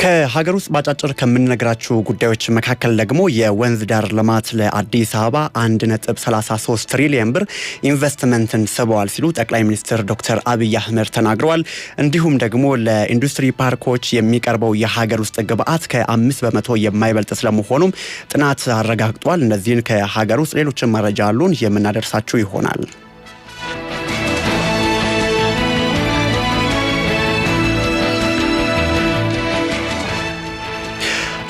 ከሀገር ውስጥ ባጫጭር ከምንነግራችሁ ጉዳዮች መካከል ደግሞ የወንዝ ዳር ልማት ለአዲስ አበባ 1.33 ትሪሊየን ብር ኢንቨስትመንትን ስበዋል ሲሉ ጠቅላይ ሚኒስትር ዶክተር አብይ አህመድ ተናግረዋል። እንዲሁም ደግሞ ለኢንዱስትሪ ፓርኮች የሚቀርበው የሀገር ውስጥ ግብዓት ከ5% የማይበልጥ ስለመሆኑም ጥናት አረጋግጧል። እነዚህን ከሀገር ውስጥ ሌሎችን መረጃ አሉን የምናደርሳችሁ ይሆናል።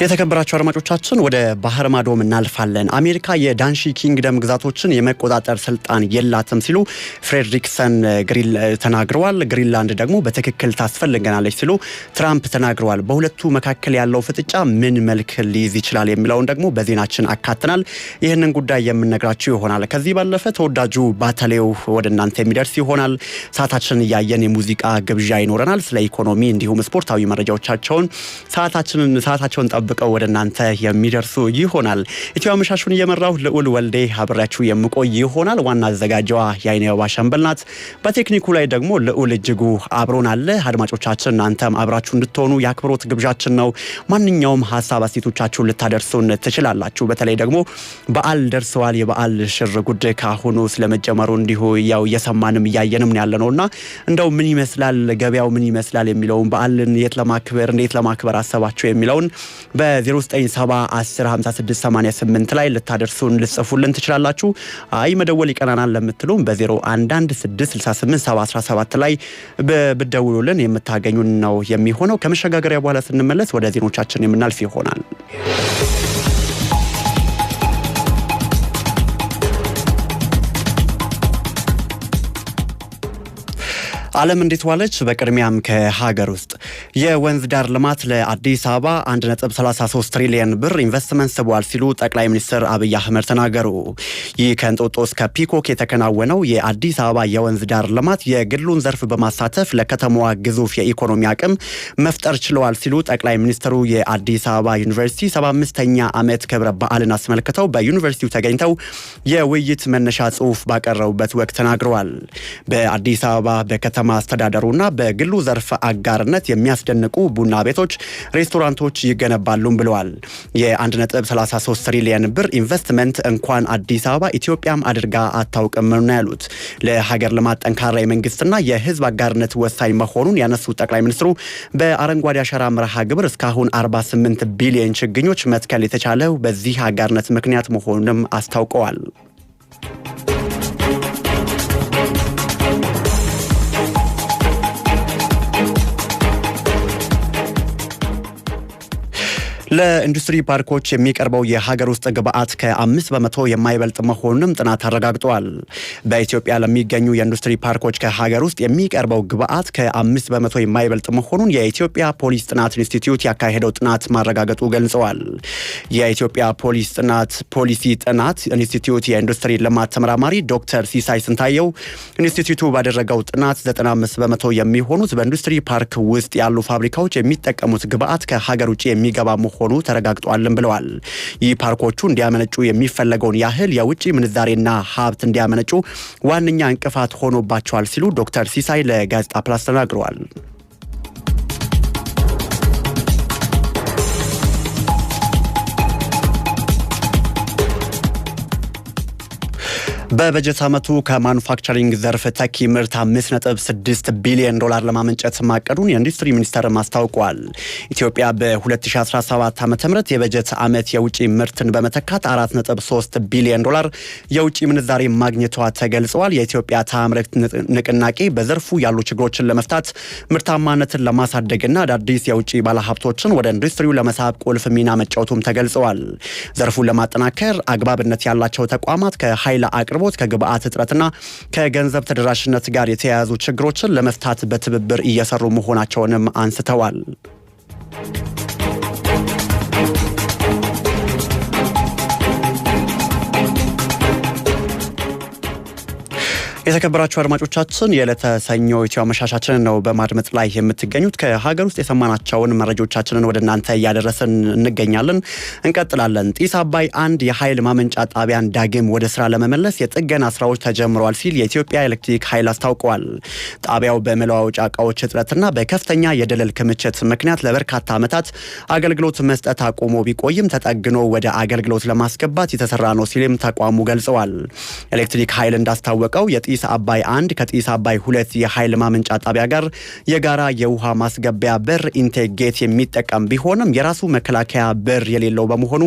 የተከበራችሁ አድማጮቻችን፣ ወደ ባህር ማዶም እናልፋለን። አሜሪካ የዳንሺ ኪንግደም ግዛቶችን የመቆጣጠር ስልጣን የላትም ሲሉ ፍሬድሪክሰን ተናግረዋል። ግሪንላንድ ደግሞ በትክክል ታስፈልገናለች ሲሉ ትራምፕ ተናግረዋል። በሁለቱ መካከል ያለው ፍጥጫ ምን መልክ ሊይዝ ይችላል የሚለውን ደግሞ በዜናችን አካትናል። ይህንን ጉዳይ የምንነግራችሁ ይሆናል። ከዚህ ባለፈ ተወዳጁ ባተሌው ወደ እናንተ የሚደርስ ይሆናል። ሰዓታችንን እያየን የሙዚቃ ግብዣ ይኖረናል። ስለ ኢኮኖሚ እንዲሁም ስፖርታዊ መረጃዎቻቸውን ሰዓታቸውን ጠብቀው ወደ እናንተ የሚደርሱ ይሆናል። ኢትዮ አመሻሹን እየመራሁ ልዑል ወልዴ አብሬያችሁ የምቆይ ይሆናል። ዋና አዘጋጇ የአይኔ አበባ ሸምበል ናት። በቴክኒኩ ላይ ደግሞ ልዑል እጅጉ አብሮን አለ። አድማጮቻችን፣ እናንተም አብራችሁ እንድትሆኑ የአክብሮት ግብዣችን ነው። ማንኛውም ሀሳብ አስተያየቶቻችሁን ልታደርሱን ትችላላችሁ። በተለይ ደግሞ በዓል ደርሰዋል። የበዓል ሽር ጉድ ካሁኑ ስለመጀመሩ እንዲሁ ያው እየሰማንም እያየንም ያለ ነውና እንደው ምን ይመስላል ገበያው፣ ምን ይመስላል የሚለውን፣ በዓልን የት ለማክበር፣ እንዴት ለማክበር አሰባችሁ የሚለውን በ0970105688 ላይ ልታደርሱን፣ ልጽፉልን ትችላላችሁ። አይ መደወል ይቀናናል ለምትሉም በ011668717 ላይ ብትደውሉልን የምታገኙን ነው የሚሆነው። ከመሸጋገሪያ በኋላ ስንመለስ ወደ ዜኖቻችን የምናልፍ ይሆናል። ዓለም እንዴት ዋለች? በቅድሚያም ከሀገር ውስጥ የወንዝ ዳር ልማት ለአዲስ አበባ 1.33 ትሪሊየን ብር ኢንቨስትመንት ስቧል ሲሉ ጠቅላይ ሚኒስትር አብይ አህመድ ተናገሩ። ይህ ከእንጦጦ እስከ ፒኮክ የተከናወነው የአዲስ አበባ የወንዝ ዳር ልማት የግሉን ዘርፍ በማሳተፍ ለከተማዋ ግዙፍ የኢኮኖሚ አቅም መፍጠር ችለዋል ሲሉ ጠቅላይ ሚኒስትሩ የአዲስ አበባ ዩኒቨርሲቲ 75ኛ ዓመት ክብረ በዓልን አስመልክተው በዩኒቨርሲቲው ተገኝተው የውይይት መነሻ ጽሑፍ ባቀረቡበት ወቅት ተናግረዋል። በአዲስ አበባ በከተማ አስተዳደሩና በግሉ ዘርፍ አጋርነት የሚያስደንቁ ቡና ቤቶች፣ ሬስቶራንቶች ይገነባሉም ብለዋል። የ1.33 ትሪሊየን ብር ኢንቨስትመንት እንኳን አዲስ አበባ ኢትዮጵያም አድርጋ አታውቅም ነው ያሉት። ለሀገር ልማት ጠንካራ የመንግስትና የህዝብ አጋርነት ወሳኝ መሆኑን ያነሱት ጠቅላይ ሚኒስትሩ በአረንጓዴ አሻራ መርሃ ግብር እስካሁን 48 ቢሊዮን ችግኞች መትከል የተቻለው በዚህ አጋርነት ምክንያት መሆኑንም አስታውቀዋል። ለኢንዱስትሪ ፓርኮች የሚቀርበው የሀገር ውስጥ ግብዓት ከ5% የማይበልጥ መሆኑንም ጥናት አረጋግጧል። በኢትዮጵያ ለሚገኙ የኢንዱስትሪ ፓርኮች ከሀገር ውስጥ የሚቀርበው ግብዓት ከ5% የማይበልጥ መሆኑን የኢትዮጵያ ፖሊሲ ጥናት ኢንስቲትዩት ያካሄደው ጥናት ማረጋገጡ ገልጸዋል። የኢትዮጵያ ፖሊሲ ጥናት ኢንስቲትዩት የኢንዱስትሪ ልማት ተመራማሪ ዶክተር ሲሳይ ስንታየው ኢንስቲትዩቱ ባደረገው ጥናት 95% የሚሆኑት በኢንዱስትሪ ፓርክ ውስጥ ያሉ ፋብሪካዎች የሚጠቀሙት ግብዓት ከሀገር ውጭ የሚገባ መሆኑ ተረጋግጧልም ብለዋል። ይህ ፓርኮቹ እንዲያመነጩ የሚፈለገውን ያህል የውጭ ምንዛሬና ሀብት እንዲያመነጩ ዋነኛ እንቅፋት ሆኖባቸዋል ሲሉ ዶክተር ሲሳይ ለጋዜጣ ፕላስ ተናግረዋል። በበጀት ዓመቱ ከማኑፋክቸሪንግ ዘርፍ ተኪ ምርት 5.6 ቢሊዮን ዶላር ለማመንጨት ማቀዱን የኢንዱስትሪ ሚኒስቴር አስታውቋል። ኢትዮጵያ በ2017 ዓ ም የበጀት ዓመት የውጭ ምርትን በመተካት 4.3 ቢሊዮን ዶላር የውጭ ምንዛሬ ማግኘቷ ተገልጸዋል። የኢትዮጵያ ታምርት ንቅናቄ በዘርፉ ያሉ ችግሮችን ለመፍታት፣ ምርታማነትን ለማሳደግና አዳዲስ የውጭ ባለሀብቶችን ወደ ኢንዱስትሪው ለመሳብ ቁልፍ ሚና መጫወቱም ተገልጸዋል። ዘርፉን ለማጠናከር አግባብነት ያላቸው ተቋማት ከኃይል አቅርቦት፣ ከግብአት እጥረትና ከገንዘብ ተደራሽነት ጋር የተያያዙ ችግሮችን ለመፍታት በትብብር እየሰሩ መሆናቸውንም አንስተዋል። የተከበራችሁ አድማጮቻችን፣ የዕለተ ሰኞ ኢትዮ አመሻሻችንን ነው በማድመጥ ላይ የምትገኙት። ከሀገር ውስጥ የሰማናቸውን መረጃዎቻችንን ወደ እናንተ እያደረስን እንገኛለን። እንቀጥላለን። ጢስ አባይ 1 የኃይል ማመንጫ ጣቢያን ዳግም ወደ ስራ ለመመለስ የጥገና ስራዎች ተጀምረዋል ሲል የኢትዮጵያ ኤሌክትሪክ ኃይል አስታውቀዋል። ጣቢያው በመለዋወጫ እቃዎች እጥረትና በከፍተኛ የደለል ክምችት ምክንያት ለበርካታ ዓመታት አገልግሎት መስጠት አቁሞ ቢቆይም ተጠግኖ ወደ አገልግሎት ለማስገባት የተሰራ ነው ሲልም ተቋሙ ገልጸዋል። ኤሌክትሪክ ኃይል እንዳስታወቀው የጢስ አባይ 1 ከጢስ አባይ 2 የኃይል ማመንጫ ጣቢያ ጋር የጋራ የውሃ ማስገቢያ በር intake gate የሚጠቀም ቢሆንም የራሱ መከላከያ በር የሌለው በመሆኑ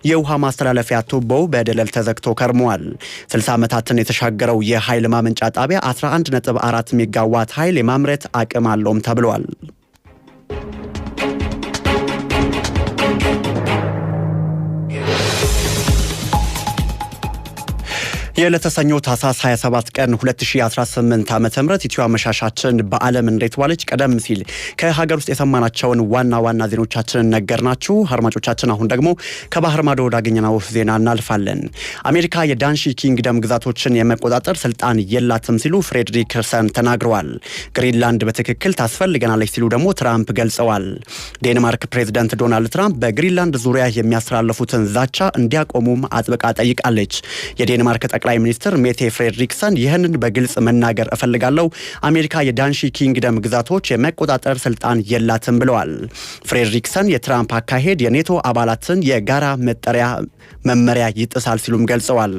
የውሃ ማስተላለፊያ ቱቦው በደለል ተዘግቶ ከርመዋል። 60 ዓመታትን የተሻገረው የኃይል ማመንጫ ጣቢያ 11.4 ሜጋዋት ኃይል የማምረት አቅም አለውም ተብሏል። የዕለተ ሰኞ ታህሳስ 27 ቀን 2018 ዓ.ም ኢትዮ አመሻሻችን በዓለም እንዴት ዋለች? ቀደም ሲል ከሀገር ውስጥ የሰማናቸውን ዋና ዋና ዜኖቻችንን ነገርናችሁ። አድማጮቻችን፣ አሁን ደግሞ ከባህር ማዶ ወዳገኘነው ዜና እናልፋለን። አሜሪካ የዳንሺ ኪንግደም ግዛቶችን የመቆጣጠር ስልጣን የላትም ሲሉ ፍሬድሪክሰን ተናግረዋል። ግሪንላንድ በትክክል ታስፈልገናለች ሲሉ ደግሞ ትራምፕ ገልጸዋል። ዴንማርክ ፕሬዚደንት ዶናልድ ትራምፕ በግሪንላንድ ዙሪያ የሚያስተላልፉትን ዛቻ እንዲያቆሙም አጥብቃ ጠይቃለች። የዴንማርክ ጠቅላይ ሚኒስትር ሜቴ ፍሬድሪክሰን ይህንን በግልጽ መናገር እፈልጋለሁ፣ አሜሪካ የዳንሺ ኪንግደም ግዛቶች የመቆጣጠር ስልጣን የላትም ብለዋል። ፍሬድሪክሰን የትራምፕ አካሄድ የኔቶ አባላትን የጋራ መጠሪያ መመሪያ ይጥሳል ሲሉም ገልጸዋል።